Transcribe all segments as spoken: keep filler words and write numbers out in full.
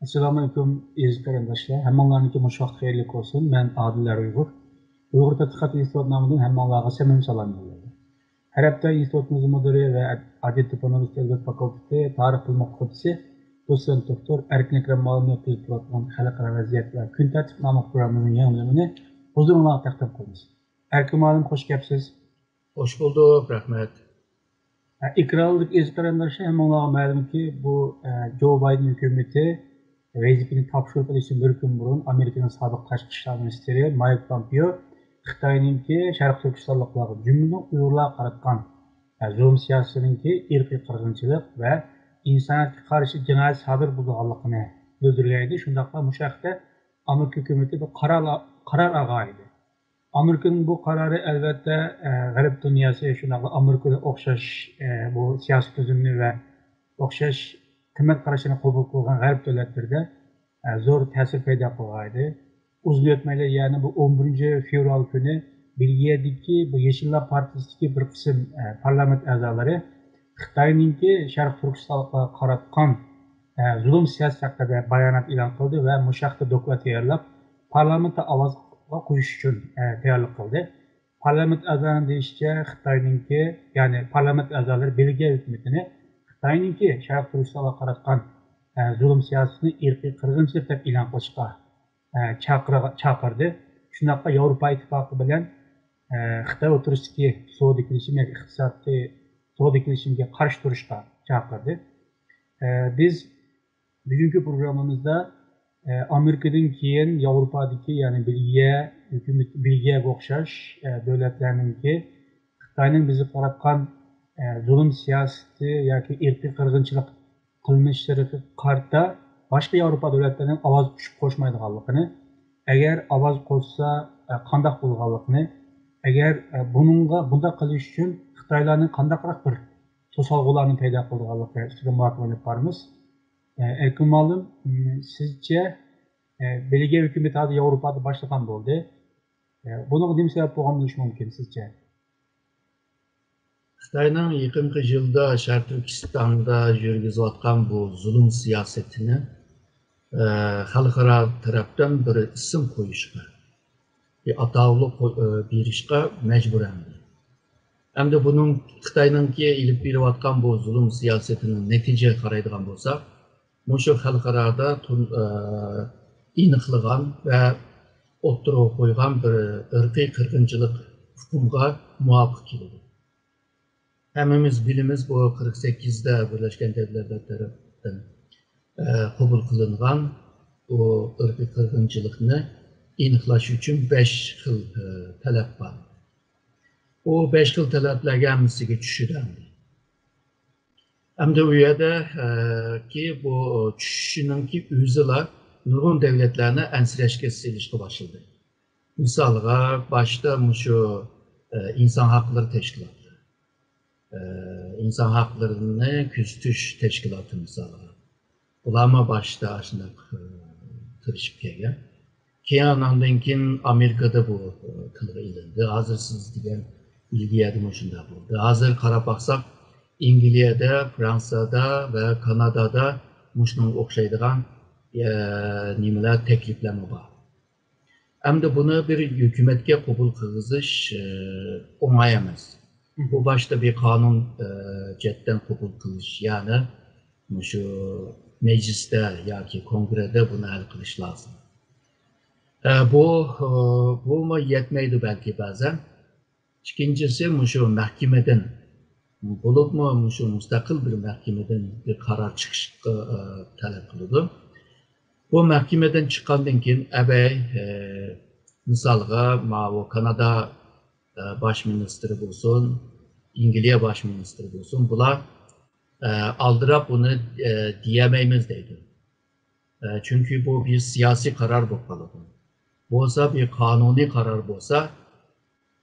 ئەسسالامۇئەلەيكۇم ئەزىز قېرىنداشلار، ھەممىڭلارنىڭكى مۇشۇ ۋاقتى خەيرلىك بولسۇن. مەن ئادىل ئەرئۇيغۇر. ئۇيغۇر تەتقىقات ئىنستىتۇت نامىدىن ھەممىڭلارغا سەمىمىي سالام يوللايمەن. ھەر ھەپتە ئىنستىتۇتىمىز مۇدىرى ۋە ئادەبىيات تىپولوگىيە ئەدەبىيات فاكۇلتېتى تارىخ بىلىم فاكۇلتېتى دوتسېنت دوكتور ئەركىن ئەكرەم مۇئەللىمنىڭ ئۆتكۈزۈپ تۇرۇۋاتقان خەلقئارا ۋەزىيەت ۋە كۈن تەرتىپ ناملىق پروگراممىمىزنىڭ يېڭى بۆلۈمىنى ھۇزۇرۇڭلارغا تەقدىم قىلىمىز. ئەركىن مۇئەللىم، خوش كەپسىز. خوش بولدۇق، رەھمەت. ئېكرانلىق ئەزىز قېرىنداشلار، ھەممىڭلارغا مەلۇمكى، بۇ، ئە، جو بايدېن ھۆكۈمىتى ۋەزىپىنى تاپشۇرۇپ ئېلىشتىن بىر كۈن بۇرۇن ئامېرىكىنىڭ سابىق تاشقى ئىشلار مىنىستىرى مايك پومپېئو خىتاينىڭكى شەرقىي تۈركىستانلىقلارغا، جۈملىدىن ئۇيغۇرلارغا قاراتقان، ئە، زۇلۇم سىياسىتىنىڭكى ئىرقىي قىرغىنچىلىق ۋە ئىنسانىيەتكە قارشى جىنايەت سادىر بولىدىغانلىقىنى بىلدۈرگەن ئىدى. شۇنداقلا مۇشۇ ھەقتە ئامېرىكا ھۆكۈمىتى بىر قارار، قارار ئالغان ئىدى. ئامېرىكىنىڭ بۇ قارارى، ئەلۋەتتە، ئە، غەرب دۇنياسى، شۇنداقلا ئامېرىكىغا ئوخشاش، ئە، بۇ سىياسىي تۈزۈمنى ۋە ئوخشاش قىممەت قاراشلارنى قوبۇل قىلغان غەرب دۆلەتلىرىدە، ئە، زور تەسىر پەيدا قىلغان ئىدى. ئۇزۇن ئۆتمەيلا، يەنى بۇ ئون بىرىنچى فېۋرال كۈنى بېلگىيەدىكى بۇ يېشىللار پارتىيىسىدىكى بىر قىسىم، ئە، پارلامېنت ئەزالىرى خىتاينىڭكى شەرقىي تۈركىستانغا قاراتقان، ئە، زۇلۇم سىياسىتى ھەققىدە بايانات ئېلان قىلدى ۋە مۇشۇ ھەقتە دوكلات تەييارلاپ، پارلامېنتتا ئاۋازغا قويۇش ئۈچۈن، ئە، تەييارلىق قىلدى. پارلامېنت ئەزالىرىنىڭ دېيىشىچە، خىتاينىڭكى، يەنى پارلامېنت ئەزالىرى بېلگىيە ھۆكۈمىتىنى خىتاينىڭكى شەرقىي تۈركىستانغا قاراتقان، ئە، زۇلۇم سىياسىتىنى ئىرقىي قىرغىنچىلىق دەپ ئېلان قىلىشقا، ئە، چاقىرغا-، چاقىردى. شۇنداقلا ياۋروپا ئىتتىپاقى بىلەن، ئە، خىتاي ئوتتۇرىسىدىكى سودا كېلىشىمى ياكى ئىقتىسادىي سودا كېلىشىمىگە قارشى تۇرۇشقا چاقىردى. ئە، بىز بۈگۈنكى پروگراممىمىزدا، ئە، ئامېرىكىدىن كېيىن ياۋروپادىكى، يەنى بېلگىيە ھۆكۈمىتى، بېلگىيەگە ئوخشاش، ئە، دۆلەتلەرنىڭكى خىتاينىڭ بىزگە قاراتقان، ئە، زۇلۇم سىياسىتى ياكى ئىرقىي قىرغىنچىلىق قىلمىشلىرىغا قارىتا باشقا ياۋروپا دۆلەتلىرىنىڭ ئاۋاز قوشۇپ قوشمايدىغانلىقىنى، ئەگەر ئاۋاز قوشسا، ئە، قانداق بولىدىغانلىقىنى، ئەگەر، ئە، بۇنىڭغا، بۇنداق قىلىش ئۈچۈن خىتايلارنىڭ قانداقراق بىر توسالغۇلارنى پەيدا قىلىدىغانلىقى ئۈستىدە مۇھاكىمە ئېلىپ بارىمىز. ئە، ئەركىن مۇئەللىم، م، سىزچە، ئە، بېلگىيە ھۆكۈمىتى ھازىر ياۋروپادا باشلىغان بولدى. ئە، بۇنىڭغا نېمە سەۋەب بولغان بولۇشى مۇمكىن سىزچە؟ خىتاينىڭ يېقىنقى يىلدا شەرقىي تۈركىستاندا يۈرگۈزۈۋاتقان بۇ زۇلۇم سىياسىتىنى، ئە، خەلقئارا تەرەپتىن بىر ئىسىم قويۇشقا، بىر ئاتاۋلىق قوي-، ئە، بېرىشقا مەجبۇر ئەمدى. ئەمدى بۇنىڭ، خىتاينىڭكى ئېلىپ بېرىۋاتقان بۇ زۇلۇم سىياسىتىنىڭ نەتىجىگە قارايدىغان بولساق، مۇشۇ خەلقئارادا تۇن-، ئە، ئېنىقلىغان ۋە ئوتتۇرىغا قويغان بىر ئىرقىي قىرغىنچىلىق ئۇقۇمغا مۇۋاپىق كېلىدۇ. ھەممىمىز بىلىمىز، بۇ قىرىق سەككىزدە بىرلەشكەن دۆلەتلەر تەرەپتىن، ئە، قوبۇل قىلىنغان بۇ ئىرقىي قىرغىنچىلىقنى ئېنىقلاش ئۈچۈن بەش خىل، ئە، تەلەپ بار. ئۇ بەش خىل تەلەپلەرگە ھەممىسىگە چۈشىدۇ ئەمدى. ئەمدى ئۇ يەردە، ئە، كى بۇ چۈشۈشىنىڭكى ئۆزىلا نۇرغۇن دۆلەتلەرنى ئەنسىرەشكە سېلىشقا باشلىدى. مىسالغا، باشتا مۇشۇ، ئە، ئىنسان ھەقلىرى تەشكىلاتى، ئە، ئىنسان ھەقلىرىنى كۆزىتىش تەشكىلاتى مىسالغا. ئۇلارمۇ باشتا ئاشۇنداق، ئە، تىرىشىپ كەلگەن. كېيىن ئاناندىن كېيىن ئامېرىكىدا بۇ، ئە، تىلغا ئېلىندى. ھازىر سىز دېگەن بېلگىيەدىمۇ شۇنداق بولدى. ھازىر قاراپ باقساق، ئەنگلىيەدە، فرانسىيەدە ۋە كانادادا مۇشۇنىڭغا ئوخشايدىغان، ئە، نېمىلەر، تەكلىپلەرمۇ بار. ئەمدى بۇنى بىر ھۆكۈمەتكە قوبۇل قىلغۇزۇش، ئە، ئوڭاي ئەمەس. بۇ باشتا بىر قانۇن، ئە، جەھەتتىن قوبۇل قىلىش، يەنى مۇشۇ مەجلىستە ياكى كونگرېدا بۇنى ھەل قىلىش لازىم. ئە، بۇ، ئە، بۇمۇ يەتمەيدۇ بەلكى بەزەن. ئىككىنچىسى، مۇشۇ مەھكىمىدىن، بولۇپمۇ مۇشۇ مۇستەقىل بىر مەھكىمىدىن بىر قارار چىقىشقا، ئە، تەلەپ قىلىدۇ. بۇ مەھكىمىدىن چىققاندىن كېيىن، ئەبەي، ئە، مىسالغا، ماۋۇ كانادا، ئە، باش مىنىستىرى بولسۇن، ئەنگلىيە باش مىنىستىرى بولسۇن، بۇلار، ئە، ئالدىراپ بۇنى، ئە، دېيەلمەيمىز دەيدۇ. ئە، چۈنكى بۇ بىر سىياسىي قارار بولۇپ قالىدۇ. بولسا بىر قانۇنىي قارار بولسا،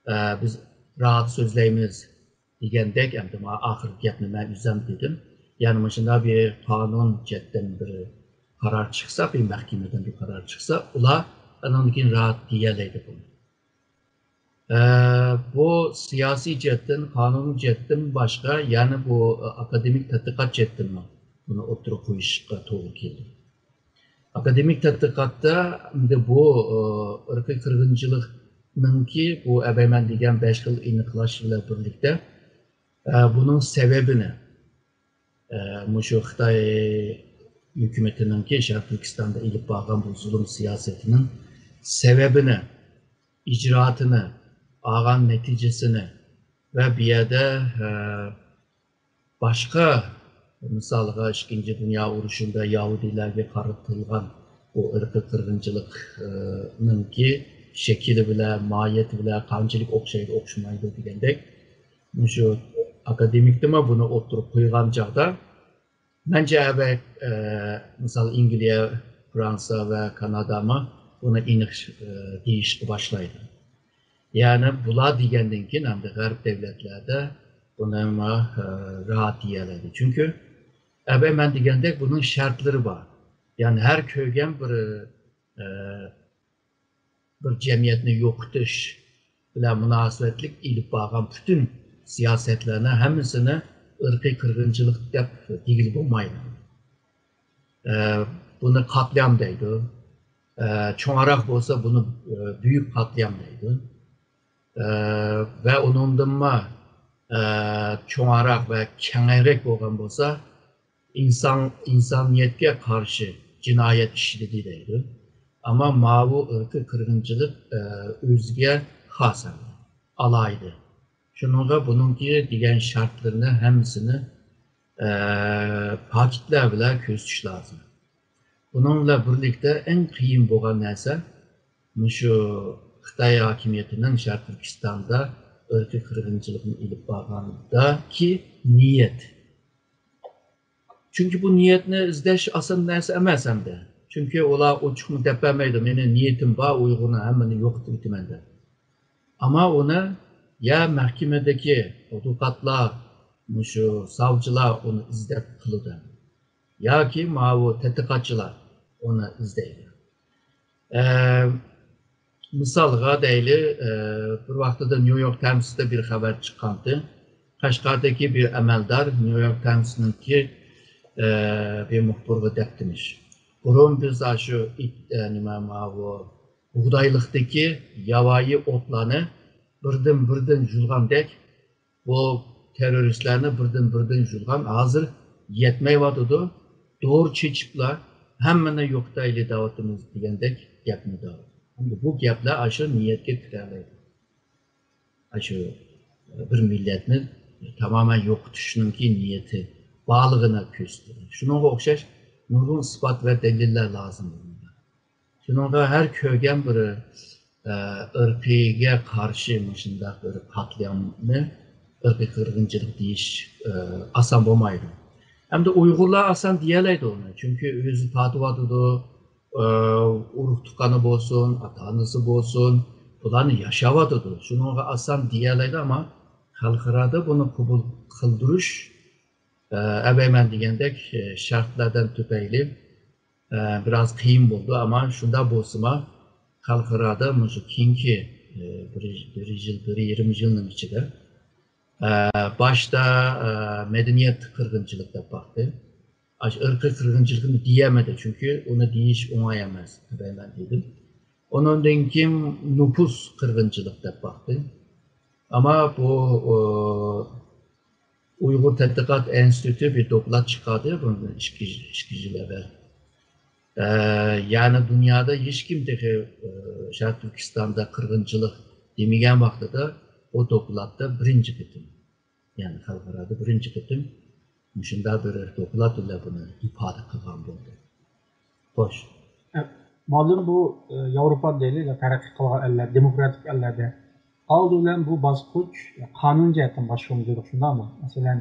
ئە، بىز راھەت سۆزلەيمىز دېگەندەك، ئەمدى مانا ئاخىرقى گەپنى مەن ئۆزۈم دېدىم. يەنى مۇشۇنداق بىر قانۇن جەھەتتىن بىر قارار چىقسا، بىر مەھكىمىدىن بىر قارار چىقسا، ئۇلار ئانىڭدىن كېيىن راھەت دېيەلەيدۇ بۇنى. ئە، بۇ سىياسىي جەھەتتىن، قانۇنىي جەھەتتىن باشقا، يەنە بۇ، ئە، ئاكادېمىك تەتقىقات جەھەتتىنمۇ بۇنى ئوتتۇرىغا قويۇشقا توغرا كېلىدۇ. ئاكادېمىك تەتقىقاتتا ئەمدى بۇ، ئى، ئىرقىي قىرغىنچىلىقنىڭكى بۇ ئەبەيمەن دېگەن بەش خىل ئېنىقلاش بىلەن بىرلىكتە، ئە، بۇنىڭ سەۋەبىنى، ئە، مۇشۇ خىتاي ھۆكۈمىتىنىڭكى شەرقىي تۈركىستاندا ئېلىپ بارغان بۇ زۇلۇم سىياسىتىنىڭ سەۋەبىنى، ئىجرائاتىنى، ئالغان نەتىجىسىنى ۋە بۇ يەردە، ئە، باشقا، مىسالغا، ئىككىنچى دۇنيا ئۇرۇشىدا يەھۇدىيلارغا قارىتىلغان بۇ ئىرقىي قىرغىنچىلىقنىڭكى شەكلى بىلەن، ماھىيىتى بىلەن قانچىلىك ئوخشايدۇ، ئوخشىمايدۇ دېگەندەك، مۇشۇ ئاكادېمىكتىمۇ بۇنى ئوتتۇرىغا قويغان چاغدا، مەنچە ئەبەي، ئە، مىسال، ئەنگلىيە، فرانسا ۋە كانادامۇ بۇنى ئېنىق، ئە، دېيىشكە باشلايدۇ. يەنى بۇلار دېگەندىن كېيىن ئەمدى غەرب دۆلەتلەردە بۇنى، ئە، راھەت دېيەلەيدۇ. چۈنكى ئەبەيمەن دېگەندەك بۇنىڭ شەرتلىرى بار. يەنى ھەر كۆرگەن بىر، ئە، بىر جەمئىيەتنى يوقىتىش بىلەن مۇناسىۋەتلىك ئېلىپ بارغان پۈتۈن سىياسەتلەرنىڭ ھەممىسىنى ئىرقىي قىرغىنچىلىق دەپ دېگىلى بولمايدۇ. ئە، بۇنى قاتلام دەيدۇ. ئە، چوڭراق بولسا بۇنى، ئە، بۈيۈك قاتلام دەيدۇ. ئە، ۋە ئۇنىڭدىنمۇ، ئە، چوڭراق ۋە كەڭرەك بولغان بولسا، ئىنسان، ئىنسانىيەتكە قارشى جىنايەت ئىشلىدى دەيدۇ. ئەمما ماۋۇ ئىرقىي قىرغىنچىلىق، ئە، ئۆزىگە خاس، ئالاھىدە. شۇنىڭغا بۇنىڭكى دېگەن شەرتلىرىنى ھەممىسىنى، ئە، پاكىتلار بىلەن كۆرسىتىش لازىم. بۇنىڭ بىلەن بىرلىكتە ئەڭ قىيىن بولغان نەرسە مۇشۇ خىتاي ھاكىمىيىتىنىڭ شەرقىي تۈركىستاندا ئىرقىي قىرغىنچىلىقنى ئېلىپ بارغاندىكى نىيەت. چۈنكى بۇ نىيەتنى ئىزدەش ئاسان نەرسە ئەمەس ئەمدى. چۈنكى ئۇلار ئوچۇقمۇ دەپ بەرمەيدۇ، مېنىڭ نىيىتىم بار، ئۇيغۇرنى ھەممىنى يوقىتىۋېتىمەن دەپ. ئەمما ئۇنى يا مەھكىمىدىكى ئادۋوكاتلار، مۇشۇ ساۋچىلار ئۇنى ئىزدەپ قىلىدۇ. ياكى ماۋۇ تەتقىقاتچىلار ئۇنى ئىزدەيدۇ. ئە، مىسالغا دەيلى، ئە، بىر ۋاقتىدا نيۇ يورك تايمستا بىر خەۋەر چىققانتى. قەشقەردىكى بىر ئەمەلدار نيۇ يورك تايمسنىڭكى، ئە، بىر مۇخبىرغا دەپتىمىش. بۇرۇن بىز ئاشۇ ئىت-، ئە، نېمە، ماۋۇ بۇغدايلىقتىكى ياۋايى ئوتلارنى بىردىن-بىردىن يۇلغاندەك، بۇ تېررورىستلارنى بىردىن-بىردىن يۇلغان، ھازىر يەتمەيۋاتىدۇ، دورا چېچىپلا ھەممىنى يوقىتايلى دەۋاتىمىز دېگەندەك گەپنى دەۋاتىدۇ. ئەمدى بۇ گەپلەر ئاشۇ نىيەتكە كىرەلەيدۇ. ئاشۇ بىر مىللەتنى تامامەن يوقىتىشنىڭكى نىيىتى بارلىقىنى كۆرسىتىدۇ. شۇنىڭغا ئوخشاش نۇرغۇن ئىسپات ۋە دەلىللەر لازىم بۇنىڭغا. شۇنىڭغا ھەر كۆرگەن بىر، ئە، ئىرقىيگە قارشى مۇشۇنداق بىر قاتلىيامنى ئىرقىي قىرغىنچىلىق دېيىش، ئە، ئاسان بولمايدۇ. ئەمدى ئۇيغۇرلار ئاسان دېيەلەيدۇ ئۇنى، چۈنكى ئۆزى تارتىۋاتىدۇ، ئە، ئۇرۇق تۇغقىنى بولسۇن، ئاتا-ئانىسى بولسۇن، بۇلارنى ياشاۋاتىدۇ. شۇنىڭغا ئاسان دېيەلەيدۇ، ئەمما خەلقئارادا بۇنى قوبۇل قىلدۇرۇش، ئە، ئەبەيمەن دېگەندەك، ئە، شەرتلەردىن تۈپەيلى، ئە، بىراز قىيىن بولىدۇ، ئەمما شۇنداق بولسىمۇ، خەلقئارادا مۇشۇ كېيىنكى، ئە، بىر، بىر يىل، بىر يېرىم يىلنىڭ ئىچىدە، ئە، باشتا، ئە، مەدەنىيەت قىرغىنچىلىق دەپ باقتى. ئاشۇ ئىرقىي قىرغىنچىلىقنى دېيەلمىدى، چۈنكى ئۇنى دېيىش ئوڭاي ئەمەس، ئەبەيمەن دېدىم. ئۇنىڭدىن كېيىن نوپۇس قىرغىنچىلىق دەپ باقتى. ئەمما بۇ، ئۇ، ئۇيغۇر تەتقىقات ئىنستىتۇتى بىر دوكلات چىقاردى بۇندىن ئىككى، ئىككى يىل ئەۋۋەل. ئە، يەنى دۇنيادا ھېچكىم تېخى، ئە، شەرقىي تۈركىستاندا قىرغىنچىلىق دېمىگەن ۋاقتىدا بۇ دوكلاتتا بىرىنچى قېتىم، يەنى خەلقئارادا بىرىنچى قېتىم مۇشۇنداق بىر دوكلات بىلەن بۇنى ئىپادە قىلغان بولدى. خوش. ئە، مالۇم بۇ، ئە، ياۋروپا دەيلى، تەرەققىي قىلغان ئەللەر، دېموكراتىك ئەللەردە ئالدى بىلەن بۇ باسقۇچ قانۇن جەھەتتىن باشلىنىدۇ، شۇنداقمۇ؟ مەسىلەن،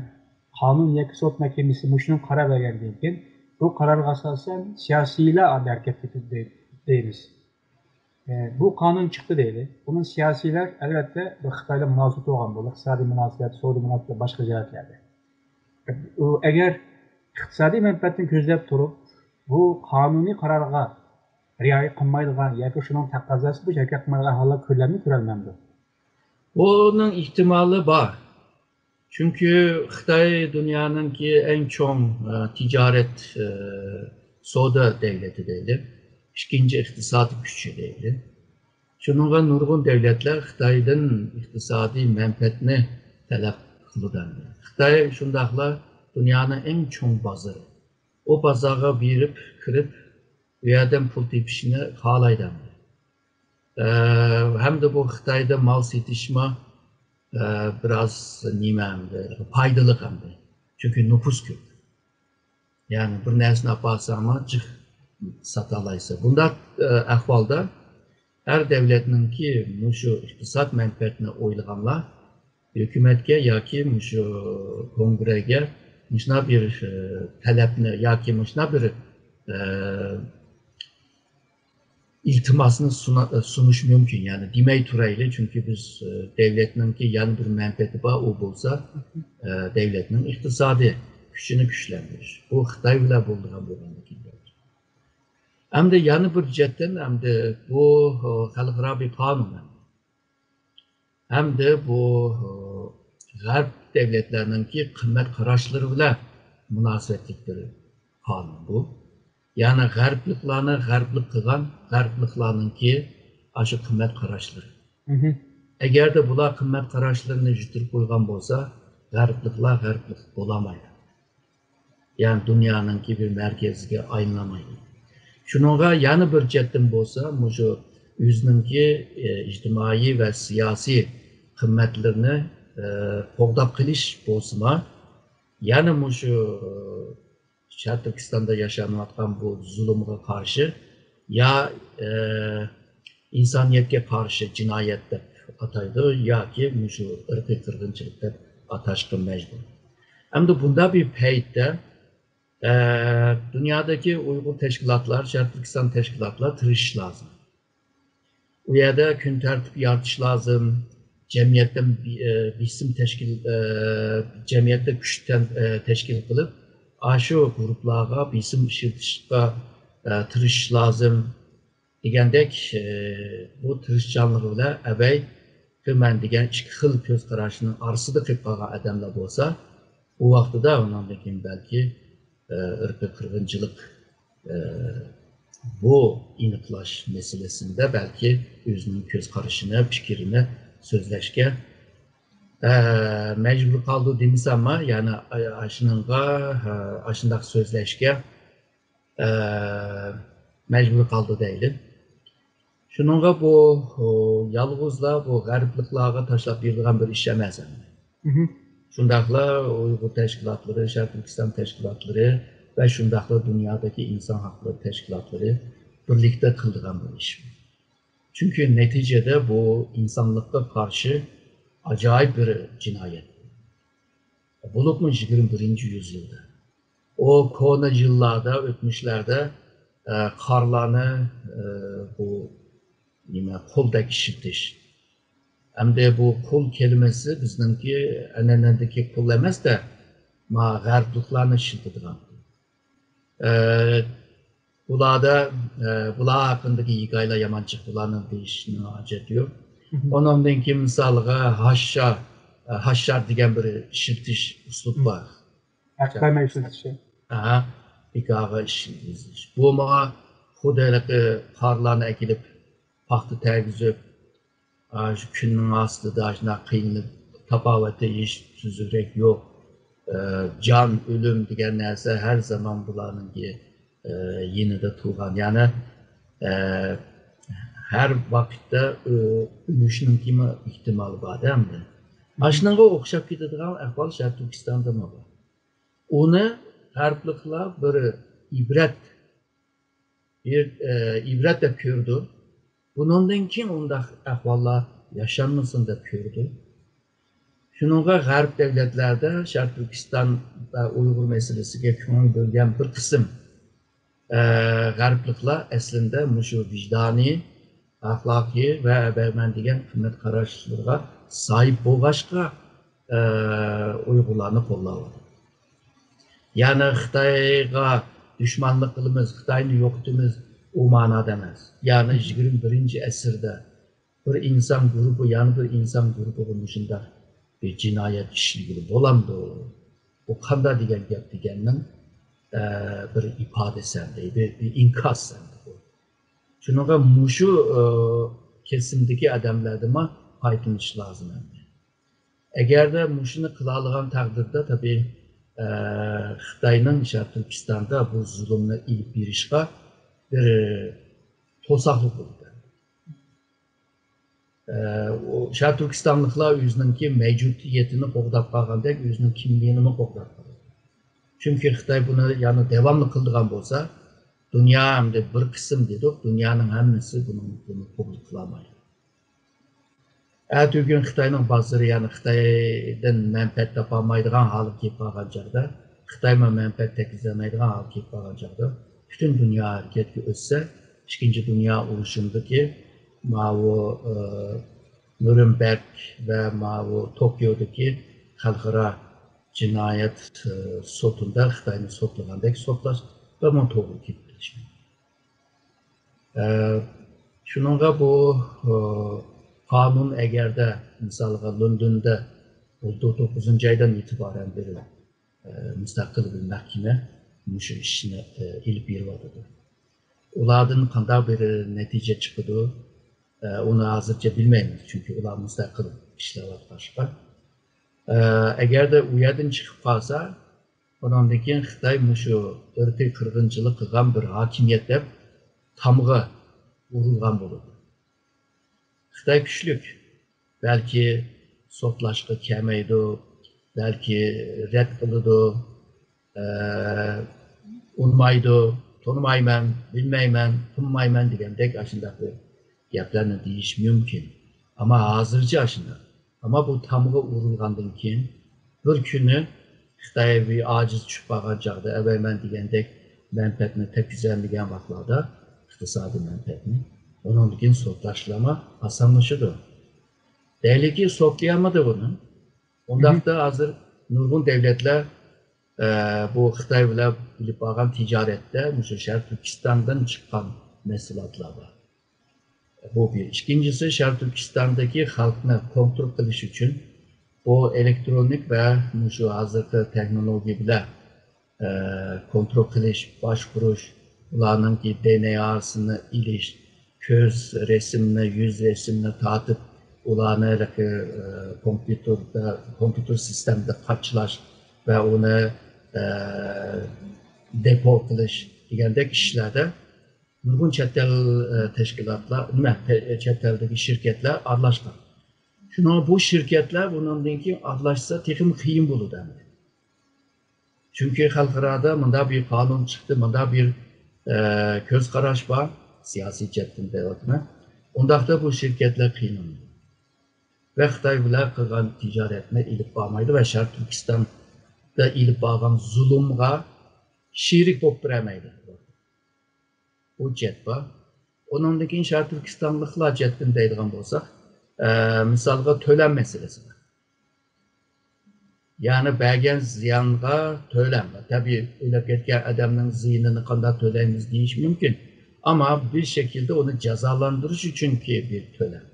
قانۇن ياكى سوت مەھكىمىسى مۇشۇنى قارار بەرگەندىن كېيىن، بۇ قارارغا ئاساسەن سىياسىيلار ئالدى ھەرىكەت قىلىدۇ دەي-، دەيمىز. ئە، بۇ قانۇن چىقتى دەيلى. بۇنى سىياسىيلار، ئەلۋەتتە، بىر خىتاي بىلەن مۇناسىۋىتى بولغان بولىدۇ، ئىقتىسادىي مۇناسىۋەت، سودا مۇناسىۋەت، باشقا جەھەتلەردە. ئۇ ئەگەر ئىقتىسادىي مەنپەئەتنى كۆزلەپ تۇرۇپ، بۇ قانۇنىي قارارغا رىئايە قىلمايدىغان ياكى شۇنىڭ تەقەززاسى بويىچە ھەرىكەت قىلمايدىغان ھاللار كۆرۈلەمدۇ، كۆرۈلمەمدۇ؟ بۇنىڭ ئېھتىمالى بار. چۈنكى خىتاي دۇنيانىڭكى ئەڭ چوڭ، ئە، تىجارەت، ئە، سودا دەۋلىتى دەيلى، ئىككىنچى ئىقتىسادىي كۈچى دەيلى. شۇنىڭغا نۇرغۇن دەۋلەتلەر خىتايدىن ئىقتىسادىي مەنپەئەتنى تەلەپ قىلىدۇ. خىتاي شۇنداقلا دۇنيانىڭ ئەڭ چوڭ بازىرى. ئۇ بازارغا بېرىپ، كىرىپ، ئۇ يەردىن پۇل تېپىشنى خالايدۇ. ئە، ھەمدە بۇ خىتايدا مال سېتىشمۇ، ئە، بىراز نېمە ئەمدى، پايدىلىق ئەمدى. چۈنكى نوپۇس كۆپ. يەنى بىر نەرسىنى ئاپارساڭمۇ جىق ساتالايسەن. بۇنداق، ئە، ئەھۋالدا ھەر دەۋلەتنىڭكى مۇشۇ ئىقتىساد مەنپەئەتىنى ئويلىغانلار ھۆكۈمەتكە ياكى مۇشۇ كونگرېگە مۇشۇنداق بىر، ئە، تەلەپنى ياكى مۇشۇنداق بىر، ئە، ئىلتىماسنى سۇنا-، سۇنۇش مۇمكىن. يەنى دېمەي تۇرايلى، چۈنكى بىز، ئە، دەۋلەتنىڭكى يەنە بىر مەنپەئەتى بار، ئۇ بولسا، ئە، دەۋلەتنىڭ ئىقتىسادىي كۈچىنى كۈچلەندۈرۈش. بۇ خىتاي بىلەن بولىدىغان بولغاندىكىن. ئەمدى يەنە بىر جەھەتتىن، ئەمدى بۇ، ئە، خەلقئارا بىر قانۇن. ھەمدە بۇ، ئە، غەرب دەۋلەتلەرنىڭكى قىممەت قاراشلىرى بىلەن مۇناسىۋەتلىك بىر قانۇن بۇ. يەنى غەربلىكلارنى غەربلىك قىلغان غەربلىكلارنىڭكى ئاشۇ قىممەت قاراشلىرى. مهم. ئەگەردە بۇلار قىممەت قاراشلىرىنى يىتىرىپ قويغان بولسا، غەربلىكلار غەربلىك بولالمايدۇ. يەنى دۇنيانىڭكى بىر مەركىزىگە ئايلىنالمايدۇ. شۇنىڭغا يەنە بىر جەھەتتىن بولسا، مۇشۇ ئۆزىنىڭكى، ئە، ئىجتىمائىي ۋە سىياسىي قىممەتلىرىنى، ئە، قوغداپ قېلىش بولسىمۇ، يەنە مۇشۇ، ئە، شەرقىي تۈركىستاندا ياشانىۋاتقان بۇ زۇلۇمغا قارشى يا، ئە، ئىنسانىيەتكە قارشى جىنايەت دەپ ئاتايدۇ ياكى مۇشۇ ئىرقىي قىرغىنچىلىق دەپ ئاتاشقا مەجبۇر. ئەمدى بۇنداق بىر پەيتتە، ئە، دۇنيادىكى ئۇيغۇر تەشكىلاتلار، شەرقىي تۈركىستان تەشكىلاتلار تىرىشىشى لازىم. ئۇ يەردە كۈن تەرتىپ يارىتىش لازىم. جەمئىيەتتىن بې-، ئە، بېسىم تەشكىل-، ئە، جەمئىيەتتە كۈچ تەن-، ئە، تەشكىل قىلىپ، ئاشۇ گۇرۇپپىلارغا بېسىم ئىشلىتىشقا، ئە، تىرىشىش لازىم. دېگەندەك، ئە، بۇ تىرىشچانلىقى بىلەن ئەبەي مەن دېگەن ئىككى خىل كۆز قاراشنىڭ ئارىسىدا قېلىپ قالغان ئادەملەر بولسا، ئۇ ۋاقتىدا ئۇنىڭدىن كېيىن بەلكى، ئە، ئىرقىي قىرغىنچىلىق، ئە، بۇ ئېنىقلاش مەسىلىسىندە بەلكى ئۆزىنىڭ كۆز قارىشىنى، پىكرىنى سۆزلەشكە، ئە، مەجبۇر قالدى دېمىسەممۇ، يەنى، ئە، ئاشۇنىڭغا، ئە، ئاشۇنداق سۆزلەشكە، ئە، مەجبۇر قالدى دەيلى. شۇنىڭغا بۇ، ئۇ، يالغۇزلا بۇ غەربلىكلارغا تاشلاپ بېرىدىغان بىر ئىش ئەمەس ئەمدى. مهم. شۇنداقلا ئۇيغۇر تەشكىلاتلىرى، شەرقىي تۈركىستان تەشكىلاتلىرى ۋە شۇنداقلا دۇنيادىكى ئىنسان ھەقلىرى تەشكىلاتلىرى بىرلىكتە قىلىدىغان بىر ئىش. چۈنكى نەتىجىدە بۇ ئىنسانلىققا قارشى ئاجايىپ بىر جىنايەت. بولۇپمۇ يىگىرمە بىرىنچى يۈزيىلدا. ئۇ كونا يىللاردا، ئۆتمۈشلەردە، ئە، قارلارنى، ئە، بۇ نېمە، قۇلدەك ئىشلىتىش. ئەمدى بۇ قۇل كەلىمىسى بىزنىڭكى ئەنئەنىدىكى قۇل ئەمەس-دە، ما غەربلىكلارنى ئىشلىتىدىغان. ئە، بۇلاردا، ئە، بۇلار ھەققىدىكى ھېكايىلەر يامان جىق، بۇلارنىڭ دېيىشىنىڭ ھاجەت يوق. مهم. ئۇنىڭدىن كېيىن مىسالغا ھاششار، ئە، ھاششار دېگەن بىر ئىشلىتىش ئۇسلۇب بار. ھەققايمەن ئىشلىتىشى. ئەھە، بىكارغا ئىشلىتىش. بۇ ماڭا خۇددى ھېلىقى قارلارنى ئەكېلىپ، پاختا تەگۈزۈپ، ئاشۇ كۈننىڭ ئاستىدا ئاشۇنداق قىينىلىپ، تاپاۋەتى ھېچ تۈزۈكرەك يوق. ئە، جان، ئۆلۈم دېگەن نەرسە ھەر زامان بۇلارنىڭكى، ئە، يېنىدا تۇرغان. يەنى، ئە، ھەر ۋاقىتتا ئۆ-، ئۆلۈشنىڭكىمۇ ئېھتىمالى بار-دە ئەمدى. ئاشۇنىڭغا ئوخشاپ كېتىدىغان ئەھۋال شەرقىي تۈركىستاندىمۇ بار. ئۇنى غەربلىكلەر بىر ئىبرەت، بىر، ئە، ئىبرەت دەپ كۆرىدۇ. بۇنىڭدىن كېيىن ئۇنداق ئەھۋاللار ياشانمىسۇن دەپ كۆرىدۇ. شۇنىڭغا غەرب دەۋلەتلەردە شەرقىي تۈركىستان ۋە ئۇيغۇر مەسىلىسىگە كۆڭۈل بۆلگەن بىر قىسىم، ئە، غەربلىكلەر ئەسلىندە مۇشۇ ۋىجدانىي، ئەخلاقىي ۋە ئەبەيمەن دېگەن قىممەت قاراشلىرىغا ساھىب بولغاچقا، ئە، ئۇيغۇرلارنى قوللاۋاتىدۇ. يەنى خىتايغا دۈشمەنلىك قىلىمىز، خىتاينى يوقىتىمىز، ئۇ مانادا ئەمەس. يەنى يىگىرمە بىرىنچى ئەسىردە بىر ئىنسان گۇرۇپپا يەنە بىر ئىنسان گۇرۇپپىغا مۇشۇنداق بىر جىنايەت ئىشلىگىلى بولامدۇ؟ بۇ قانداق دېگەن گەپ دېگەننىڭ، ئە، بىر ئىپادىسى ئەمدى، بىر، بىر ئىنكاس ئەمدى بۇ. شۇنىڭغا مۇشۇ، ئە، كېسىمدىكى ئادەملەردىنمۇ پايدىلىنىش لازىم ئەمدى. ئەگەردە مۇشۇنى قىلالىغان تەقدىردە، تەبىئىي، ئە، خىتاينىڭ شەرقىي تۈركىستاندا بۇ زۇلۇمنى ئېلىپ بېرىشقا بىر توساقلىق بولىدۇ. ئە، ئۇ شەرقىي تۈركىستانلىقلار ئۆزىنىڭكى مەۋجۇدىيىتىنى قوغداپ قالغاندەك، ئۆزىنىڭ كىملىكىنىمۇ قوغداپ قالىدۇ. چۈنكى خىتاي بۇنى يەنە داۋاملىق قىلىدىغان بولسا، دۇنيا ئەمدى بىر قىسىم دېدۇق، دۇنيانىڭ ھەممىسى بۇنىڭ، بۇنى قوبۇل قىلالمايدۇ. ئەتىگۈن خىتاينىڭ بازىرى، يەنى خىتايدىن مەنپەئەت تاپالمايدىغان ھالغا كېلىپ قالغان چاغدا، خىتايمۇ مەنپەئەت تەككۈزەلمەيدىغان ھالغا كېلىپ قالغان چاغدا، پۈتۈن دۇنيا ھەرىكەتكە ئۆتسە، ئىككىنچى دۇنيا ئۇرۇشىندىكى ماۋۇ، ئى، نۇرنبېرگ ۋە ماۋۇ توكيودىكى خەلقئارا جىنايەت، ئى، سوتىدا خىتاينى سوتلىغاندەك سوتلاش بەكمۇ توغرا كېلىپ قېلىشى مۇمكىن. ئە، شۇنىڭغا بۇ، ئە، قانۇن ئەگەردە، مىسالغا، لوندوندا ئوتتۇز توققۇزىنچى ئايدىن ئېتىبارەن بىر، ئە، مۇستەقىل بىر مەھكىمە مۇشۇ ئىشنى، ئە، ئېلىپ بېرىۋاتىدۇ. ئۇلاردىن قانداق بىر نەتىجە چىقىدۇ، ئە، ئۇنى ھازىرچە بىلمەيمىز، چۈنكى ئۇلار مۇستەقىل ئىشلەۋاتقاچقا. ئە، ئەگەردە ئۇ يەردىن چىقىپ قالسا، ئۇنىڭدىن كېيىن خىتاي مۇشۇ ئىرقىي قىرغىنچىلىق قىلغان بىر ھاكىمىيەت دەپ تامغا ئۇرۇلغان بولىدۇ. خىتاي كۈچلۈك، بەلكى سوتلاشقا كەلمەيدۇ، بەلكى رەت قىلىدۇ، ئە، ئۇنىمايدۇ، تونۇمايمەن، بىلمەيمەن، تونۇمايمەن دېگەندەك ئاشۇنداق بىر گەپلەرنى دېيىش مۇمكىن. ئەمما ھازىرچە ئاشۇنداق. ئەمما بۇ تامغا ئۇرۇلغاندىن كېيىن، بىر كۈنى خىتاي بىر ئاجىز چۈشۈپ قالغان چاغدا، ئەۋەيمەن دېگەندەك مەنپەئەتنى تەككۈزەلمىگەن ۋاقىتلاردا، ئىقتىسادىي مەنپەئەتنى، ئۇنىڭدىن كېيىن سوتلاشلارمۇ ئاسانلىشىدۇ. دەلىكى سوتلىيالمىدى بۇنى. ئۇنداقتا ھازىر نۇرغۇن دۆلەتلەر، ئە، بۇ خىتاي بىلەن ئېلىپ بارغان تىجارەتتە مۇشۇ شەرقىي تۈركىستاندىن چىققان مەھسۇلاتلار بار. بۇ بىر. ئىككىنچىسى، شەرقىي تۈركىستاندىكى خەلقنى كونترول قىلىش ئۈچۈن بۇ ئېلېكترونىك ۋە مۇشۇ ھازىرقى تېخنولوگىيە بىلەن، ئە، كونترول قىلىش، باشقۇرۇش، ئۇلارنىڭكى دې ئېن ئېسىنى ئېلىش، كۆز رەسىمىنى، يۈز رەسىمىنى تارتىپ، ئۇلارنى ھېلىقى، ئە، كومپيۇتېردا، كومپيۇتېر سىستېمىدا قاچىلاش ۋە ئۇنى، ئە، دېپو قىلىش دېگەندەك ئىشلاردا نۇرغۇن چەت ئەل، ئە، تەشكىلاتلار، نېمە، تە-، چەت ئەلدىكى شىركەتلەر ئارىلاشقان. شۇنىڭ بۇ شىركەتلەر بۇنىڭدىن كېيىن ئارىلاشسا تېخىمۇ قىيىن بولىدۇ ئەمدى. چۈنكى خەلقئارادا مۇنداق بىر قانۇن چىقتى، مۇنداق بىر، ئە، كۆز قاراش بار، سىياسىي جەھەتتىن دەۋاتىمەن. ئۇنداقتا بۇ شىركەتلەر قىينىلىدۇ. ۋە خىتاي بىلەن قىلغان تىجارەتنى ئېلىپ بارمايدۇ ۋە شەرقىي تۈركىستاندا ئېلىپ بارغان زۇلۇمغا شېرىك بولۇپ بېرەلمەيدۇ. بۇ جەھەت بار. ئۇنىڭدىن كېيىن شەرقىي تۈركىستانلىقلار جەھەتتىن دەيدىغان بولساق، ئە، مىسالغا تۆلەم مەسىلىسى بار. يەنى بەرگەن زىيانغا تۆلەم. تەبىئىي، ئۆلۈپ كەتكەن ئادەمنىڭ زىيىنىنى قانداق تۆلەيمىز دېيىش مۇمكىن. ئەمما بىر شەكىلدە ئۇنى جازالاندۇرۇش ئۈچۈنكى بىر تۆلەم.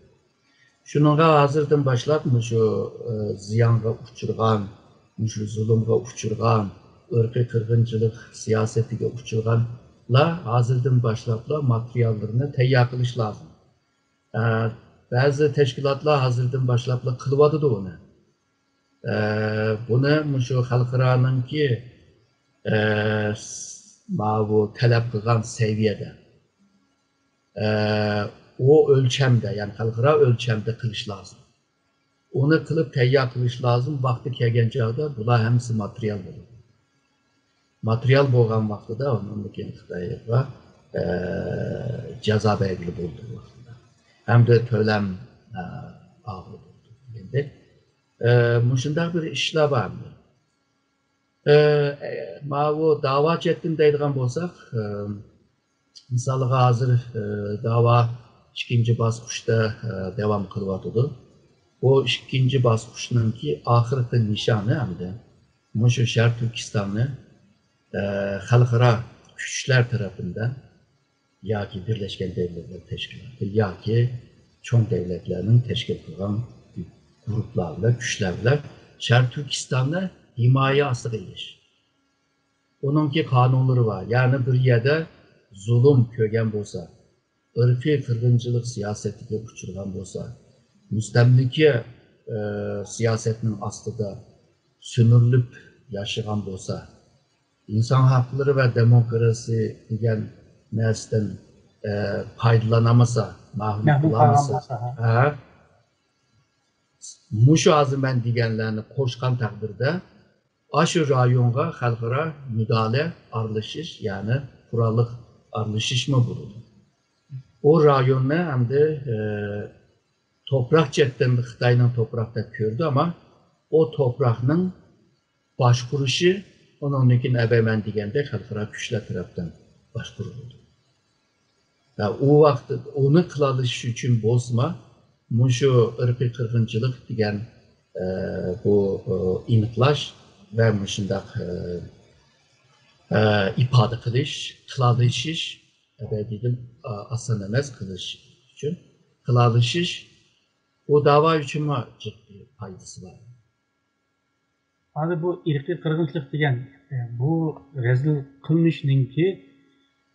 شۇنىڭغا ھازىردىن باشلاپ مۇشۇ، ئە، زىيانغا ئۇچرىغان، مۇشۇ زۇلۇمغا ئۇچرىغان، ئىرقىي قىرغىنچىلىق سىياسىتىگە ئۇچرىغانلار ھازىردىن باشلاپلا ماتېرىياللىرىنى تەييار قىلىش لازىم. ئە، بەزى تەشكىلاتلار ھازىردىن باشلاپلا قىلىۋاتىدۇ ئۇنى. ئە، بۇنى مۇشۇ خەلقئارانىڭكى، ئە، س-، ماۋۇ تەلەپ قىلغان سەۋىيەدە، ئە، ئۇ ئۆلچەمدە، يەنى خەلقئارا ئۆلچەمدە قىلىش لازىم. ئۇنى قىلىپ تەييار قىلىش لازىم. ۋاقتى كەلگەن چاغدا بۇلار ھەممىسى ماتېرىيال بولىدۇ. ماتېرىيال بولغان ۋاقتىدا ئۇنىڭدىن كېيىن خىتايغا، ئە، جازا بەرگىلى بولىدۇ ۋاقتىدا. ھەمدە تۆلەم، ئە، ئالغىلى بولىدۇ دېگەندەك. ئە، مۇشۇنداق بىر ئىشلار بار ئەمدى. ئە، ئە، ماۋۇ داۋا جەھەتتىن دەيدىغان بولساق، ئە، مىسالغا ھازىر، ئە، داۋا ئىككىنچى باسقۇچتا، ئە، داۋام قىلىۋاتىدۇ. بۇ ئىككىنچى باسقۇچنىڭكى ئاخىرقى نىشانى ئەمدى مۇشۇ شەرقىي تۈركىستاننى، ئە، خەلقئارا كۈچلەر تەرىپىدىن ياكى بىرلەشكەن دۆلەتلەر تەشكىلاتى ياكى چوڭ دۆلەتلەرنىڭ تەشكىل قىلغان گۇرۇپپىلار بىلەن، كۈچلەر بىلەن شەرقىي تۈركىستاننى ھىمايە ئاستىغا ئېلىش. ئۇنىڭكى قانۇنلىرى بار. يەنى بىر يەردە زۇلۇم كۆرگەن بولسا، ئىرقىي قىرغىنچىلىق سىياسىتىگە ئۇچرىغان بولسا، مۇستەملىكە، ئە، سىياسەتنىڭ ئاستىدا سۈمۈرۈلۈپ ياشىغان بولسا، ئىنسان ھەقلىرى ۋە دېموكراتىيە دېگەن نەرسىدىن، ئە، پايدىلانالمىسا، مەھرۇم مەھرۇم قالغان قالالمىسا، بولسا، ھە. ھە، مۇشۇ ھازىر مەن دېگەنلەرنى قوشقان تەقدىردە، ئاشۇ رايونغا خەلقئارا مۇداخىلە، ئارىلىشىش، يەنى قوراللىق ئارىلىشىشمۇ بولىدۇ. ئۇ رايوننى ئەمدى، ئە، توپراق جەھەتتىن خىتاينىڭ توپراق دەپ كۆرىدۇ، ئەمما ئۇ توپراقنىڭ باشقۇرۇشى ئۇنىڭدىن كېيىن ئەبەمەن دېگەندەك خەلقئارا كۈچلەر تەرەپتىن باشقۇرۇلىدۇ. ۋە ئۇ ۋاقىت ئۇنى قىلالىشىش ئۈچۈن بولسىمۇ، مۇشۇ ئىرقىي قىرغىنچىلىق دېگەن، ئە، بۇ، ئە، ئېنىقلاش ۋە مۇشۇنداق، ئە، ئە، ئىپادە قىلىش، قىلالىشىش، ئەبەدىيدىن، ئا، ئاسان ئەمەس قىلىش ئۈچۈن، قىلالىشىش، ئۇ داۋا ئۈچۈنمۇ جىددىي پايدىسى بار. ھازىر بۇ ئىرقىي قىرغىنچىلىق دېگەن، ئە، بۇ رەزىل قىلمىشنىڭكى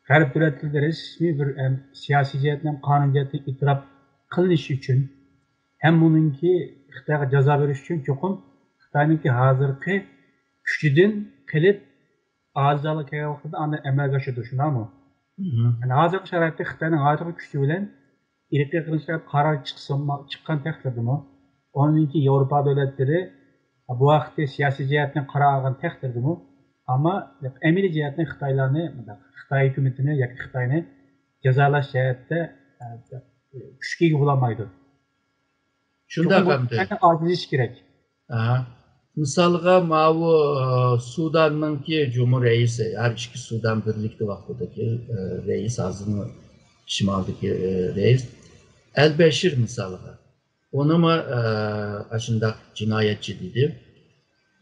غەرب دۆلەتلىرىدە رەسمىي بىر، ئەم، سىياسىي جەھەتتىن ھەم قانۇن جەھەتتىن ئېتىراپ قىلىنىشى ئۈچۈن ھەم بۇنىڭكى خىتايغا جازا بېرىش ئۈچۈن چوقۇم خىتاينىڭكى ھازىرقى كۈچىدىن قېلىپ ئاجىزلارغا كەلگەن ۋاقتىدا ئاندىن ئەمەلگە ئاشىدۇ، شۇنداقمۇ؟ مھم. يەنى ھازىرقى شارائىتتا خىتاينىڭ ھازىرقى كۈچى بىلەن ئىرقىي قىرغىنچىلىق قارار چىقسىمۇ، چىققان تەقدىردىمۇ، ئۇنىڭدىن كېيىن ياۋروپا دۆلەتلىرى بۇ ھەقتە سىياسىي جەھەتتىن قارار ئالغان تەقدىردىمۇ، ئەمما ئەمەلىي جەھەتتىن خىتايلارنى، مۇنداق، خىتاي ھۆكۈمىتىنى ياكى خىتاينى جازالاش جەھەتتە، ئە، كۈچكە ئىگە بولالمايدۇ. شۇنداق چوقۇم بۇ ئەمدى. خىتاينىڭ ئاجىزلىشى كېرەك. ئاھا. مىسالغا، ماۋۇ، ئە، سۇداننىڭكى جۇمھۇر رەئىسى، ھەر ئىككى سۇدان بىرلىكتە ۋاقتىدىكى، ئە، رەئىس، ھازىرمۇ شىمالدىكى، ئە، رەئىس، ئەل بەشىر مىسالغا. ئۇنىمۇ، ئە، ئاشۇنداق جىنايەتچى دېدى.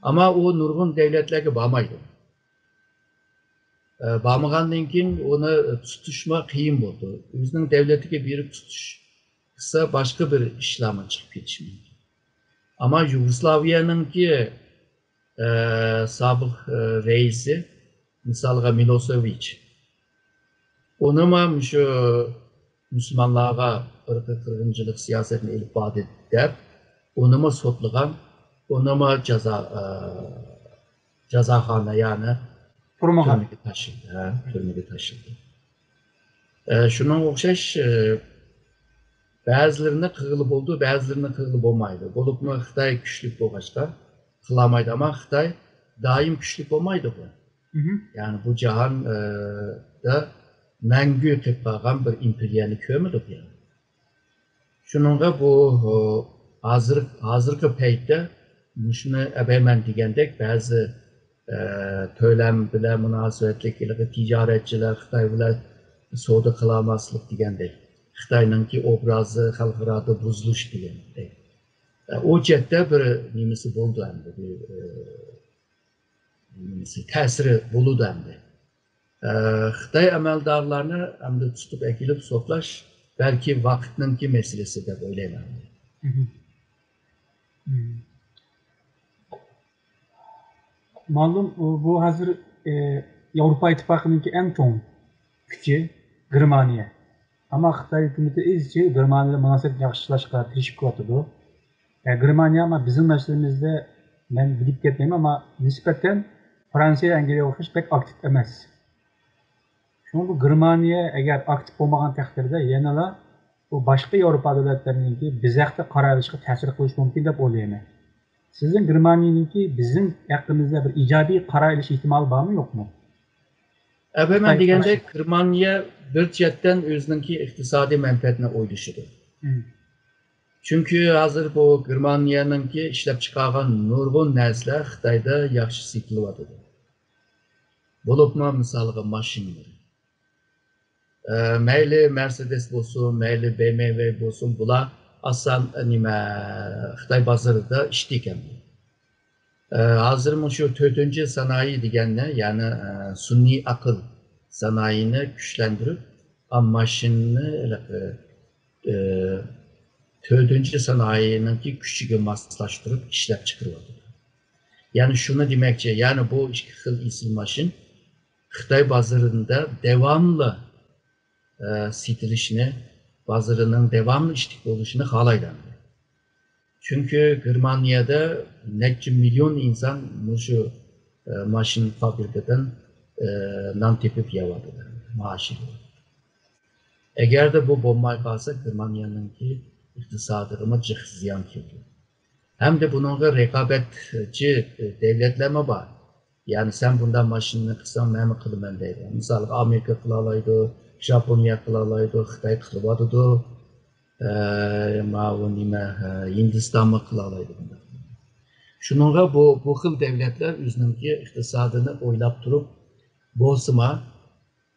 ئەمما ئۇ نۇرغۇن دۆلەتلەرگە بارمايدۇ. ئە، بارمىغاندىن كېيىن ئۇنى تۇتۇشمۇ قىيىن بولىدۇ. ئۆزىنىڭ دۆلىتىگە بېرىپ تۇتۇش قىلسا، باشقا بىر ئىشلارمۇ چىقىپ كېتىشى مۇمكىن. ئەمما يۇگوسلاۋىيەنىڭكى، ئە، سابىق، ئە، رەئىسى، مىسالغا، مىلوسېۋىچ، ئۇنىمۇ مۇشۇ مۇسۇلمانلارغا ئىرقىي قىرغىنچىلىق سىياسەتنى ئېلىپ باردى دەپ، ئۇنىمۇ سوتلىغان، ئۇنىمۇ جازا، ئە، جازاخانا، يەنى تۈرمىگە تاشلىدى، ھە، تۈرمىگە تاشلىدى. ئە، شۇنىڭغا ئوخشاش، ئە، بەزىلىرىنى قىلغىلى بولىدۇ، بەزىلىرىنى قىلغىلى بولمايدۇ. بولۇپمۇ خىتاي كۈچلۈك بولغاچقا قىلالمايدۇ، ئەمما خىتاي دائىم كۈچلۈك بولمايدۇغۇ. مھم. يەنى بۇ جاھان، ئە، دا مەڭگۈ قېلىپ قالغان بىر ئىمپېرىيەنى كۆرمىدۇق يەنى. شۇنىڭغا بۇ، ئۇ، ھازىر، ھازىرقى پەيتتە مۇشۇنى ئەبەيمەن دېگەندەك بەزى، ئە، تۆلەم بىلەن مۇناسىۋەتلىك ھېلىقى تىجارەتچىلەر خىتاي بىلەن سودا قىلالماسلىق دېگەندەك، خىتاينىڭكى ئوبرازى خەلقئارادا بۇزۇلۇش دېگەندەك. ئە، ئۇ جەھەتتە بىر نېمىسى بولىدۇ ئەمدى، بىر، ئە، نېمىسى، تەسىرى بولىدۇ ئەمدى. ئە، خىتاي ئەمەلدارلارنى ئەمدى تۇتۇپ ئەكېلىپ سوتلاش بەلكى ۋاقىتنىڭكى مەسىلىسى دەپ ئويلايمەن. مھم. مھم. مەلۇم، بۇ ھازىر، ئە، ياۋروپا ئىتتىپاقىنىڭكى ئەڭ چوڭ كۈچى گېرمانىيە. ئەمما خىتاي ھۆكۈمىتى ئىزچىل گېرمانىيە بىلەن مۇناسىۋەت ياخشىلاشقا تىرىشىپ كېلىۋاتىدۇ. ئە، گېرمانىيە، ئەمما بىزنىڭ مەسىلىمىزدە مەن بىلىپ كەتمەيمەن، ئەمما نىسبەتەن فرانسىيە، ئەنگلىيەگە ئوخشاش بەك ئاكتىپ ئەمەس. شۇڭا بۇ گېرمانىيە ئەگەر ئاكتىپ بولمىغان تەقدىردە يەنىلا بۇ باشقا ياۋروپا دۆلەتلىرىنىڭكى بىز ھەقتە قارار ئېلىشىغا تەسىر قىلىشى مۇمكىن دەپ ئويلايمەن. سىزنىڭ گېرمانىيەنىڭكى بىزنىڭ ھەققىمىزدە بىر ئىجابىي قارار ئېلىش ئېھتىمالى بارمۇ، يوقمۇ؟ ئەبەيمەن دېگەندەك، گېرمانىيە بىر جەھەتتىن ئۆزىنىڭكى ئىقتىسادىي مەنپەئەتىنى ئويلىشىدۇ. مم. چۈنكى ھازىر بۇ گېرمانىيەنىڭكى ئىشلەپچىقارغان نۇرغۇن نەرسىلەر خىتايدا ياخشى سېتىلىۋاتىدۇ. بولۇپمۇ مىسالغا ماشىنىلىرى. ئە، مەيلى مەرسېدېس بولسۇن، مەيلى بې ئېم ۋې بولسۇن، بۇلار ئاسان، نېمە، خىتاي بازىرىدا ئىشلىدىكەن. ئە، ھازىر مۇشۇ تۆتىنچى سانائىي دېگەننى، يەنى، ئە، سۈنئىي ئەقىل سانائىيىنى كۈچلەندۈرۈپ، ئا، ماشىنىنى، ئە، تۆتىنچى سانائىينىڭكى كۈچىگە ماسلاشتۇرۇپ ئىشلەپ چىقىرىۋاتىدۇ. يەنى شۇنى دېمەكچى، يەنى بۇ ئىككى خىل ئېسىل ماشىنا خىتاي بازىرىدا داۋاملىق ئە، سېتىلىشىنى، بازىرىنىڭ داۋاملىق ئىشلىك بولۇشىنى خالايدۇ. چۈنكى گېرمانىيەدە نەچچە مىليون ئىنسان مۇشۇ، ئە، ماشىنا فابرىكىدىن، ئە، نان تېپىپ يەۋاتىدۇ، مائاش ئېلىۋاتىدۇ. ئەگەردە بۇ بولماي قالسا، گېرمانىيەنىڭكى ئىقتىسادىغىمۇ جىق زىيان كېلىدۇ. ھەمدە بۇنىڭغا رىقابەتچى دەۋلەتلەرمۇ بار. يەنى سەن بۇنداق ماشىنىنى قىلساڭ، مەنمۇ قىلىمەن دەيدۇ. مىسالغا، ئامېرىكا قىلالايدۇ، ژاپونىيە قىلالايدۇ، خىتاي قىلىۋاتىدۇ. ئە، ماۋۇ نېمە، ئە، ھىندىستانمۇ قىلالايدۇ بۇنداق. شۇنىڭغا بۇ، بۇ خىل دەۋلەتلەر ئۆزىنىڭكى ئىقتىسادىنى ئويلاپ تۇرۇپ بولسىمۇ،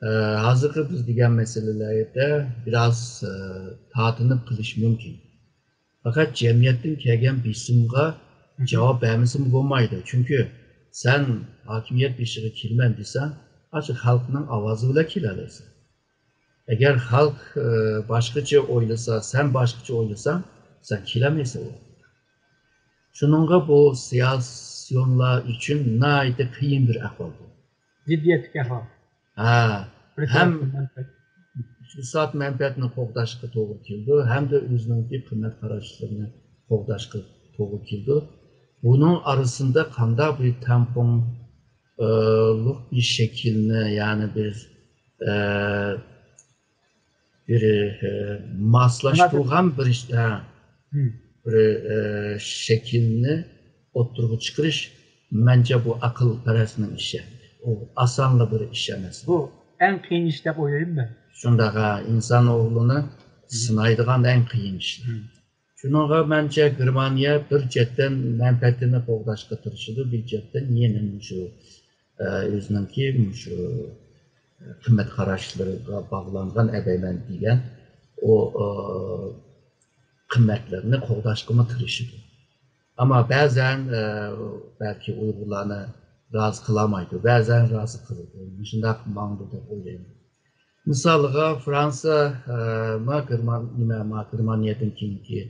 ئە، ھازىرقى بىز دېگەن مەسىلىلەردە بىراز، ئە، تارتىنىپ قېلىشى مۇمكىن. پەقەت جەمئىيەتتىن كەلگەن بېسىمغا جاۋاب بەرمىسىمۇ بولمايدۇ. چۈنكى سەن ھاكىمىيەت بېشىغا كىرىمەن دېسەڭ، ئاشۇ خەلقنىڭ ئاۋازى بىلەن كېلەلەيسەن. ئەگەر خەلق، ئە، باشقىچە ئويلىسا، سەن باشقىچە ئويلىساڭ، سەن كېلەلمەيسەن ئۇ. شۇنىڭغا بۇ سىياسىيونلار ئۈچۈن ناھايىتى قىيىن بىر ئەھۋال بۇ. جىددىيەتلىك ئەھۋال. ھە، بىر ھەم تەرەپتىن مەنپەئەت. ئىقتىساد مەنپەئەتىنى قوغداشقا توغرا كېلىدۇ، ھەمدە ئۆزىنىڭكى قىممەت قاراشلىرىنى قوغداشقا توغرا كېلىدۇ. بۇنىڭ ئارىسىدا قانداق بىر تەڭپۇڭلۇق بىر شەكىلنى، يەنى بىر، ئە، بىر، ئە، ماسلاشتۇرغان بىر، ئە، بىر، ئە، شەكىلنى ئوتتۇرىغا چىقىرىش، مەنچە، بۇ ئەقىلپەرەسنىڭ ئىشى. ئۇ ئاسانلا بىر ئىش ئەمەس. بۇ ئەڭ قىيىن ئىش دەپ ئويلايمەن مەن. شۇنداق، ھە، ئىنسان ئوغلىنى سىنايدىغان ئەڭ قىيىن ئىش. شۇنىڭغا مەنچە گېرمانىيە بىر جەھەتتىن مەنپەئەتىنى قوغداشقا تىرىشىدۇ، بىر جەھەتتىن يەنە مۇشۇ، ئە، ئۆزىنىڭكى مۇشۇ، ئە، قىممەت قاراشلىرىغا باغلانغان ئەبەيمەن دېگەن ئۇ، ئە، قىممەتلەرنى قوغداشقىمۇ تىرىشىدۇ. ئەمما بەزەن، ئە، بەلكى ئۇيغۇرلارنى رازى قىلالمايدۇ، بەزەن رازى قىلىدۇ. مۇشۇنداق ماڭىدۇ دەپ ئويلايمەن. مىسالغا، فرانسىيە، ئە، ما گېرمان-، نېمە، ما گېرمانىيەدىن كېيىنكى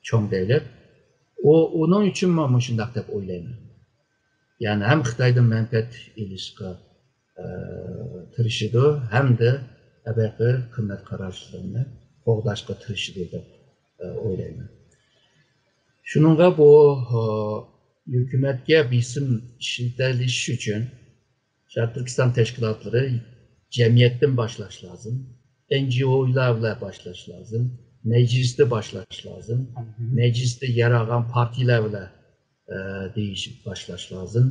چوڭ دۆلەت. ئۇ، ئۇنىڭ ئۈچۈن مەن مۇشۇنداق دەپ ئويلايمەن. يەنى ھەم خىتايدىن مەنپەئەت ئېلىشقا، ئە، تىرىشىدۇ، ھەمدە ئەبەقى قىممەت قاراشلىرىنى قوغداشقا تىرىشىدۇ دەپ، ئە، ئويلايمەن. شۇنىڭغا بۇ، ئە، ھۆكۈمەتكە بېسىم ئىشلىتىلىشى ئۈچۈن شەرقىي تۈركىستان تەشكىلاتلىرى جەمئىيەتتىن باشلاش لازىم، ئېن جى ئولار بىلەن باشلاش لازىم، مەجلىستە باشلاش لازىم، مەجلىستە يەر ئالغان پارتىيىلەر بىلەن، ئە، دېيىشىپ باشلاش لازىم.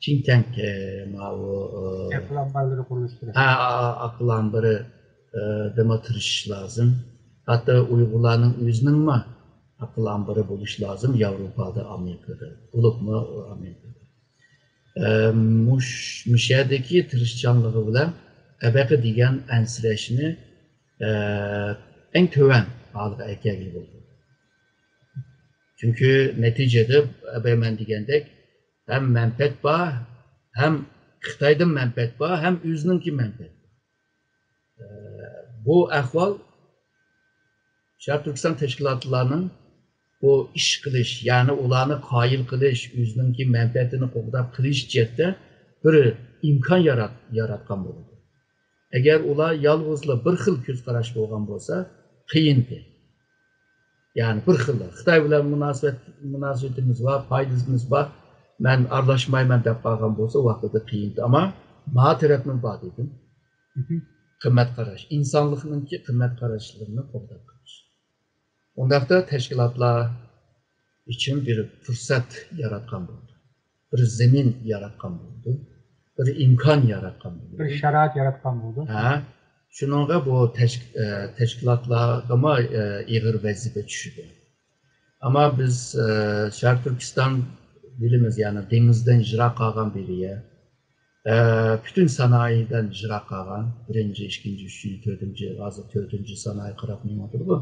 تىنك تانك، ئە، ماۋۇ، ئە، ئەقىل ئامبارلىرى قۇرۇلۇشى كېرەك. ھە، ئە، ئەقىل ئامبىرى، ئە، دىمۇ تىرىشىش لازىم. ھەتتا ئۇيغۇرلارنىڭ ئۆزىنىڭمۇ ئەقىل ئامبىرى بولۇش لازىم، ياۋروپادا، ئامېرىكىدا، بولۇپمۇ ئامېرىكىدا. ئە، مۇش-، مۇشۇ يەردىكى تىرىشچانلىقى بىلەن ئەبەقە دېگەن ئەنسىرەشنى، ئە، ئەڭ تۆۋەن ھالغا ئەكەلگىلى بولىدۇ. چۈنكى نەتىجىدە ئەبەيمەن دېگەندەك ھەم مەنپەئەت بار، ھەم خىتايدىن مەنپەئەت بار، ھەم ئۆزىنىڭكى مەنپەئەت بار. ئە، بۇ ئەھۋال شەرقىي تۈركىستان تەشكىلاتلارنىڭ بۇ ئىش قىلىش، يەنى ئۇلارنى قايىل قىلىش، ئۆزىنىڭكى مەنپەئەتىنى قوغداپ قېلىش جەھەتتە بىر ئىمكان يارات-، ياراتقان بولىدۇ. ئەگەر ئۇلار يالغۇزلا بىر خىل كۆز قاراش بولغان بولسا، قىيىنكەن. يەنى بىر خىل. خىتاي بىلەن مۇناسىۋەت، مۇناسىۋىتىمىز بار، پايدىمىز بار، مەن ئارىلاشمايمەن دەپ قالغان بولسا، ۋاقتىدا قىيىن. ئەمما ما تەرەپمۇ بار دېدىم. قىممەت قاراش، ئىنسانلىقنىڭكى قىممەت قاراشلىرىنى قوغداپ قېلىش. ئۇنداقتا تەشكىلاتلار ئۈچۈن بىر پۇرسەت ياراتقان بولىدۇ. بىر زېمىن ياراتقان بولىدۇ. بىر ئىمكان ياراتقان بولىدۇ. بىر شارائىت ياراتقان بولىدۇ. ھە. شۇنىڭغا بۇ تەشك-، ئە، تەشكىلاتلارغىمۇ، ئە، ئېغىر ۋەزىپە چۈشىدۇ. ئەمما بىز، ئە، شەرقىي تۈركىستان بىلىمىز، يەنى دېڭىزدىن يىراق قالغان بىر يەر. ئە، پۈتۈن سانائىيدىن يىراق قالغان، بىرىنچى، ئىككىنچى، ئۈچىنچى، تۆتىنچى، ھازىر تۆتىنچى سانائىي قاراپ مېڭىۋاتىدۇ.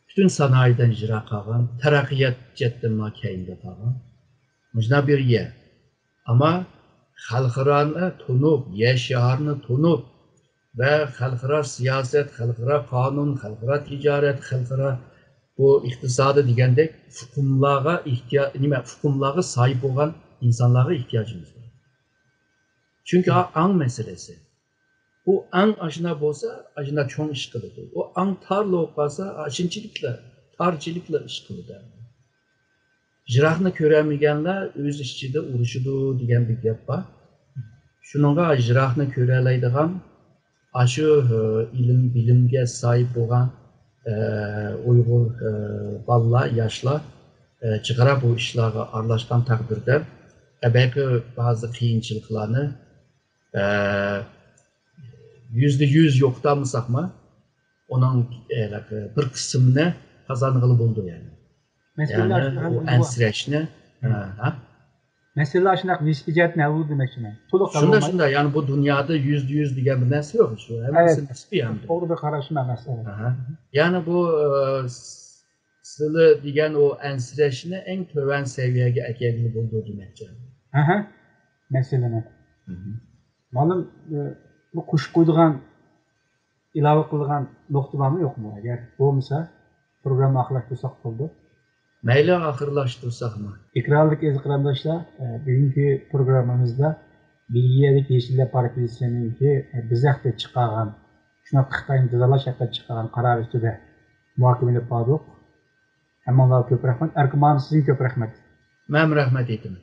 پۈتۈن سانائىيدىن يىراق قالغان، تەرەققىيات جەھەتتىنمۇ كەينىدە قالغان مۇشۇنداق بىر يەر. ئەمما خەلقئارانى تونۇپ، يەر شارىنى تونۇپ ۋە خەلقئارا سىياسەت، خەلقئارا قانۇن، خەلقئارا تىجارەت، خەلقئارا بۇ ئىقتىسادى دېگەندەك ئۇقۇملارغا ئېھتىيا-، نېمە، ئۇقۇملارغا ساھىب بولغان ئىنسانلارغا ئېھتىياجىمىز بار. چۈنكى ئا- ئاڭ مەسىلىسى. ئۇ ئاڭ ئاشۇنداق بولسا، ئاشۇنداق چوڭ ئىش قىلىدۇ. ئۇ ئاڭ تار بولۇپ قالسا، ئاشۇنچىلىكلا، تارچىلىكلا ئىش قىلىدۇ. يىراقنى كۆرەلمىگەنلەر ئۆز ئىچىدە ئۇرۇشىدۇ دېگەن بىر گەپ بار. شۇنىڭغا يىراقنى كۆرەلەيدىغان، ئاشۇ ئىلىم بىلىمگە ساھىب بولغان ئۇيغۇر بالىلار، ياشلار جىقراق بۇ ئىشلارغا ئارىلاشقان تەقدىردە، بايىقى بەزى قىيىنچىلىقلارنى يۈزدە يۈز يوقىتالمىساقمۇ، ئۇنىڭ بىر قىسمىنى قازانغىلى بولىدۇ، يەنى. يەنى ئۇ ئەنسىرەشنى، ھە. مەسىلە شۇنداق نىسپىي جەھەتتىن ھەل بولىدۇ دېمەكچىمەن. تولۇق ھەل شۇنداق، بولمايدۇ. شۇنداق. يەنى بۇ دۇنيادا يۈزدە يۈز دېگەن بىر نەرسە يوق. شۇ ھەممىسى نىسپىي ئەمدى. توغرا بىر قاراش مەسىلە. ئەھە. يەنى بۇ، ئە، س-، سىلى دېگەن ئۇ ئەنسىرەشنى ئەڭ تۆۋەن سەۋىيەگە ئەكەلگىلى بولىدۇ دېمەكچى. ئەھە. مەسىلىنى. مھم. مۇئەللىم، ئە، بۇ قوشۇپ قويىدىغان، ئىلاۋە قىلىدىغان نۇقتا بارمۇ يوقمۇ؟ ئەگەر بولمىسا، پروگرامما ئاخىرلاشتۇرساق بولىدۇ. مەيلى، ئاخىرلاشتۇرساقمۇ؟ ئېكرانلىق ئەزىز قېرىنداشلار، ئە، بۈگۈنكى پروگراممىمىزدا بېلگىيەدىكى يېشىللار پارتىيىسىنىڭكى، ئە، بىز ھەققىدە چىقارغان، شۇنداق خىتاينى جازالاش ھەققىدە چىقارغان قارار ئۈستىدە مۇھاكىمە ئېلىپ باردۇق. ھەممىڭلارغا كۆپ رەھمەت. ئەركىن مۇئەللىم، سىزگە كۆپ رەھمەت. مەنمۇ رەھمەت ئېيتىمەن.